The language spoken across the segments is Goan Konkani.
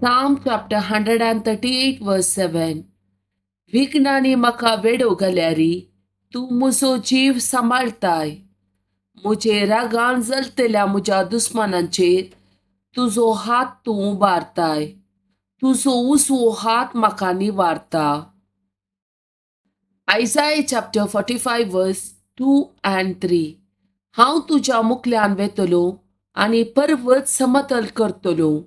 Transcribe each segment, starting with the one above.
Psalm chapter 138 verse 7. विघ्नांनी म्हाका वेडो घाल्यारी तूं म्हजो जीव सांबाळताय. म्हजे रागान जलतल्या म्हज्या दुस्मानांचेर तुजो हात तूं उबारताय. तुजो उजवो हात म्हाका निवारता. Isaiah chapter 45 verse 2 and 3. हांव तुज्या मुखल्यान वेतलो आनी पर्वत समतल करतलो.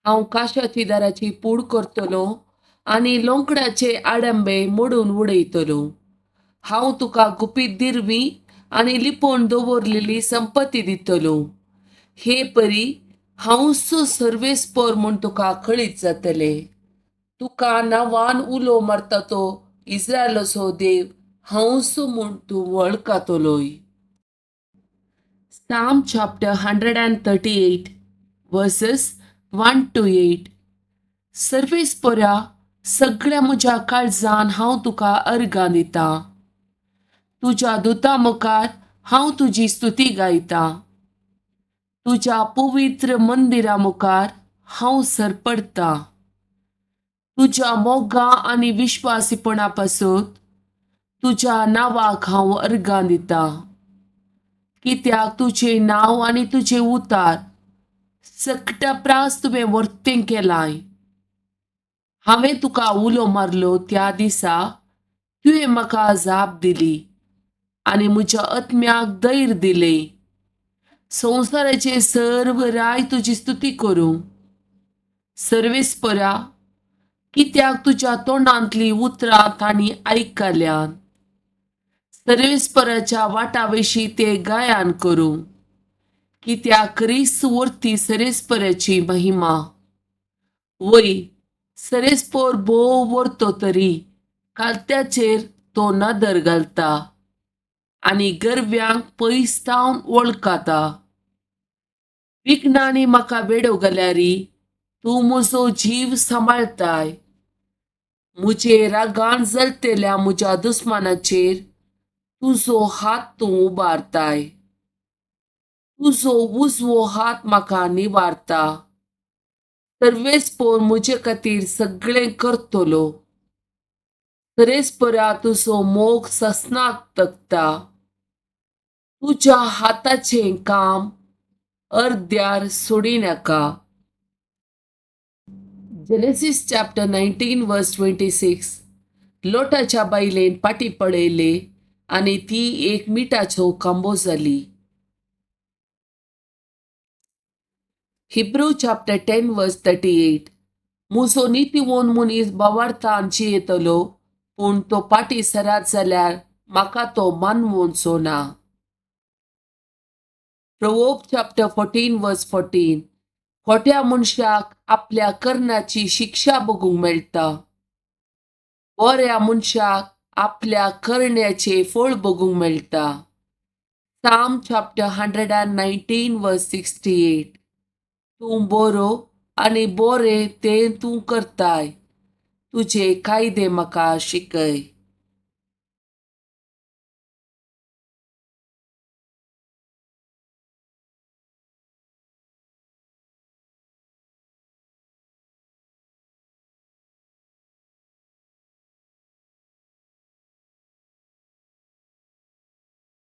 हांव काशाची दाराची पूड करतलो आनी लोंकडाचे आडंबे मोडून उडयतलो. हांव तुका गुपीत दिरवी आनी लिपोवन दवरलेली संपत्ती दितलो. हे परी हांवच सर्वेस्पर म्हूण तुका कळीत जातलें. तुका नांवान उलो मारता तो इस्रायलाचो देव हांवच म्हूण तूं वळखतलोय. Psalm chapter 138 verses 1 to 8. सर्वेस्परा, सगळ्या म्हज्या काळजान हांव तुका अर्गां दितां. तुज्या दुता मुखार हांव तुजी स्तुती गायतां. तुज्या पवित्र मंदिरा मुखार हांव सरपडतां. तुज्या मोगा आनी विश्वासीपणा पासत तुज्या नांवाक हांव अर्गां दितां. कित्याक तुजें नांव आनी तुजें उतार सकटा प्रास तुवें वर्तें केलाय. हांवें तुका उलो मारलो त्या दिसा तुवें म्हाका जाप दिली आनी म्हज्या आत्म्याक धैर्य दिलें. संवसाराचे सर्व राय तुजी स्तुती करूं. सर्वेस्परा, कित्याक तुज्या तोंडांतलीं उतरां तांणी आयकल्यात. सर्वेस्पराच्या वाटा विशीं ते गायन करूं. कित्याक क्रिस्त वर्ती सर्वेस्पराची महिमा. वय सर्वेस्पर भोव वर्तो तरी कालत्याचेर तो नदर घालता आनी गर्व्यांक पयस थावन वळखता. विघ्नांनी म्हाका वेडो घाल्यारी तूं म्हजो जीव सांबाळताय. म्हजे रागान जलतल्या म्हज्या दुस्मानाचेर तुजो हात तूं उबारताय. तुजो उजवो हात म्हाका निवारता. सर्वेस्पर म्हजे खातीर सगळें करतलो. सर्वेस्परा, तुजो मोग ससनाक तगता. तुज्या हाताचें काम अर्द्यार सोडिनाका. Genesis chapter 19 verse 26. लोटाच्या बायलेन पाटी पळयले आनी ती एक मिठाचो खांबो जाली. Hebrew chapter 10 verse 38. म्हजो नितीवंत मनीस भावार्थान जियेतलो, पूण तो पाटी सरात जाल्यार म्हाका तो मानवचो ना. Proverb chapter 14 verse 14. खोट्या मनशाक आपल्या करणाची शिक्षा बघूंक मेळटा. बऱ्या मनशाक आपल्या करण्याचें फळ बघूंक मेळटा. Psalm chapter 119 verse 68. तूं बरो आनी बरें तें तूं करताय. तुजे कायदे म्हाका शिकय.